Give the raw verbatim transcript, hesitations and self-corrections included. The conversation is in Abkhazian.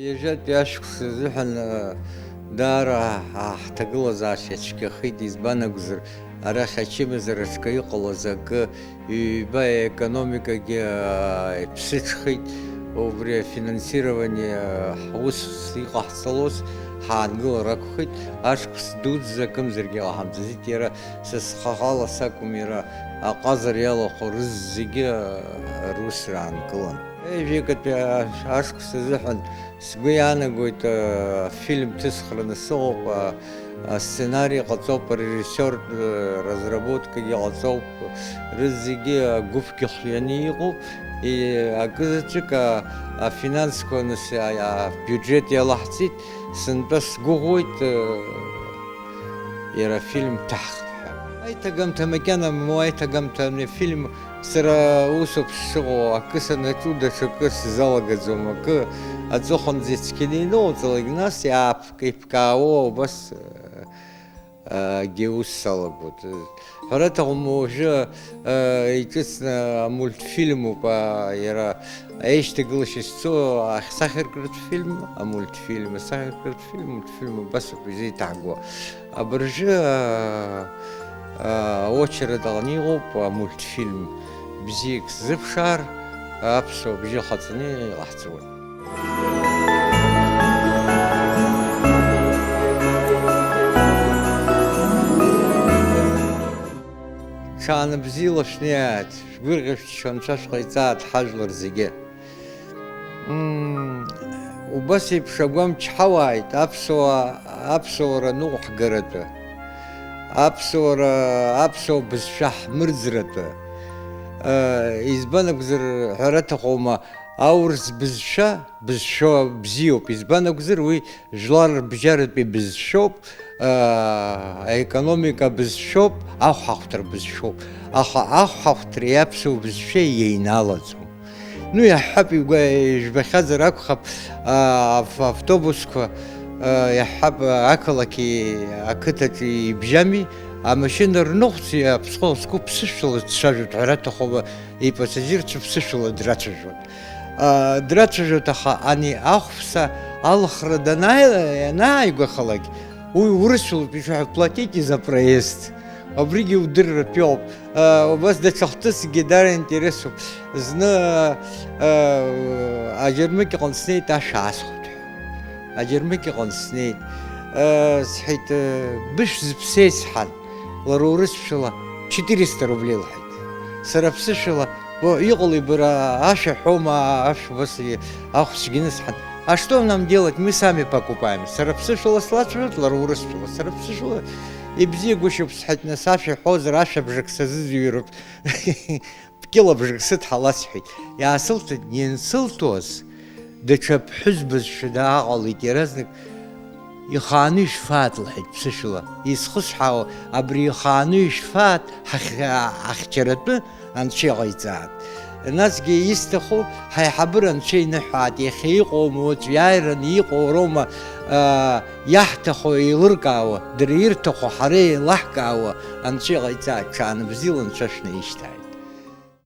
Ҩажәатәи ашықәс азыҳәан, даара ҳ-, ҳҭагылазаашьа цәгьахеит, избан акәзар, арахь ачымазара аҽга иҟалаз акы, ҩба аекономикагьы, иԥсыҽхеит, убри афинансирование ҳус иҟаҳҵалоз ҳаангылар акәхеит, ашықәс дуӡӡа акымзаргьы ҟаҳамҵаӡеит, иара са схаҟала сакәым, иара аҟазара иалахәу рызегьы рус раанкылан. Ҩажәикатәи ашықәс азыҳәан сгәы иаанагоит, афильм ҭысхраны сыҟоуп, асценари ҟаҵоуп, арежиссиортә разработкагьы ҟаҵоуп, рызегьы агәыԥгьы хианы иҟоуп, и-, акызаҵәык а-, афинансқәа нас-, а-, абиуџьеҭ иалаҳҵеит, сынтәа сгәыӷуеит, иара афильм ҭаҳхп ҳәа. Аиҭагамҭа макьана мамоу, аиҭагамҭа ани афильм сара усоуп сшыҟоу, акы санаҿу даҽакы сзалагаӡом, акы аҵыхәанӡа ицқьаны иноуҵалак, нас иаап-, иԥкаауа убас, а, агьи ус салагоит. Ҳәарада, уажәы, а, иҿыцны амультфильмуп, а, иара аишьҭагылашьа зцу асахьаркратә фильм, амультфильм, асахьаркратә фильм, мультфильм убас ауп изеиҭаҳго. Абыржәы, а, а, аочеред аҟны иҟоуп амультфильм бзиак сзыԥшаар, аԥсуа бжьы ҟаҵаны иҟаҳҵауеит. Ҽаанбзиала шәнеиааит, шәгәырӷьа-шәҽ-, анцәа шәҟаиҵааит ҳажәлар зегьы. Мм, убас еиԥш агәамч ҳауааит аԥсуаа, аԥсуара ныҟәҳгаратәы, аԥсуара, аԥсуа бызшәа ҳмырӡратәы. Э, избан акәзар, ҳәара аҭахума, аурыс бызшәа, бызшәа бзиоуп, избан акәзар, уи жәлар рыбжьаратәи бызшәоуп, э, аекономика бызшәоуп, ахәҳахәҭра бызшәоуп. Аха ахәҳахәҭреи аԥсуа бызшәеи еинаалаӡом. Ну, иаҳҳәап, игәа-, ижәбахьазар акәхап, а, ав-, автобусқәа, а, иаҳҳәап, ақалақьи ақыҭаҿы ибжьами, амашьына рныҟәцаҩ аԥсхәы зқәу ԥсышәала дцәажәоит, ҳәара аҭахума, ипассажьырцәа ԥсышәала драцәажәоит. А, драцәажәоит, аха ани ахәԥса алхра данааи-, ианааигәахалак, уи урысшәалоуп ишәҳәо, платите за проезд. Абригьы удырратә иоуп. Э, убас даҽа хҭысгьы даара интересуп. Зны, э, аџьармыкьаҟны снеит, ашә аасхәт ҳәа. Аџьармыкьаҟны снеит. Э, сҳәеит, э, бышә зыԥсеи сҳәан. Лара урысшәала четыреста рублей лҳәеит. Сара аԥсышәала, о, иҟалеи бара, ашәа ҳәоума, ашә убас и-, ахәцәгьы нысҳәан. А что нам делать, мы сами покупаем. Сара аԥсышәала слацәажәоит, лара урысшәала. Сара аԥсышәала ибзиагәышьоуп сҳәеит, нас ашәа ҳәозар, ашәа бжак сазыӡырҩроуп. Бкьыла бжак сыҭ ҳәа ласҳәеит. Иаасылҭеит, иансылҭоз, даҽа ԥҳәызбазшәа дааҟалеит иаразнак. Ихааны ишәфааит, лҳәеит, ԥсышәала. Изхысҳәаауа, абри ихааны ишәфааит, ҳахь-, ҳахьчаратәы Анцәа иҟаиҵааит. Насгьы исҭаху, ҳаиҳабыра Анцәа иныҳәааит, иахьа иҟоума уаҵәы, иааираны иҟоу роума, аа, иаҳҭаху еилыркаауа, дара ирҭаху ҳара еилаҳкаауа Анцәа иҟаиҵааит, ҽаанбзиала Анцәа шәнаишьҭааит.